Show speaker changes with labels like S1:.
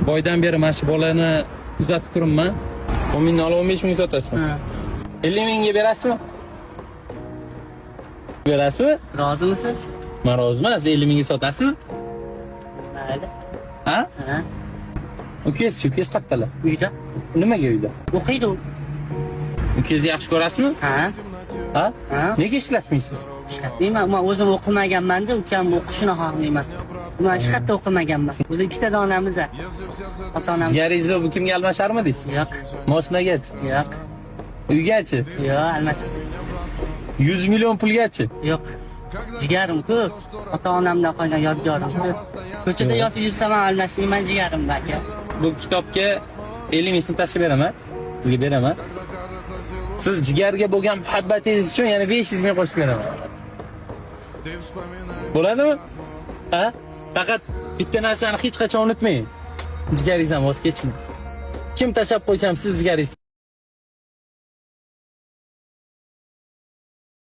S1: Boydan beri mana shu bolani kuzatib turibman. 10 mingni olib 15 ming sotasizmi?
S2: Ha.
S1: 50 mingga berasizmi? Berasizmi?
S2: Rozimisiz?
S1: Men roziman. Siz 50 mingga sotasizmi?
S2: Mayli.
S1: Ha?
S2: Ha.
S1: Ukangizchi, ukangiz qayerdalar?
S2: Uyda.
S1: Nimaga uyda?
S2: O'qiydi u.
S1: Ukangizni yaxshi ko'rasizmi?
S2: Ha.
S1: Ha?
S2: Ha.
S1: Nega ishlatmaysiz?
S2: Ishlatmayman. Men o'zim o'qimaganman-da, ukam o'qishini xohlayman. Men hech qayerda o'qimaganman. O'zi ikkita donamiz. Ota-onam.
S1: Jigaringizni bu kimga almasharmidingiz?
S2: Yo'q.
S1: Moshinagachi?
S2: Yo'q.
S1: Uygachi?
S2: Yo'q, almash.
S1: 100 million pulgachi?
S2: Yo'q. Jigarim ko'p. Ota-onamdan qolgan yodgorim ko'p. Ko'chada yotib yursam ham almashmayman jigarimni, aka.
S1: Bu kitobga 50 ming so'm tashlab beraman. Sizga beraman. Siz jigarga bo'lgan muhabbatingiz uchun yana 500 ming qo'shib beraman. Bo'ladimi? Ha? Faqat bitta narsani hech qachon unutmang. Jigaringizdan voz kechmang. Kim tashlab qo'ysam, siz jigaringiz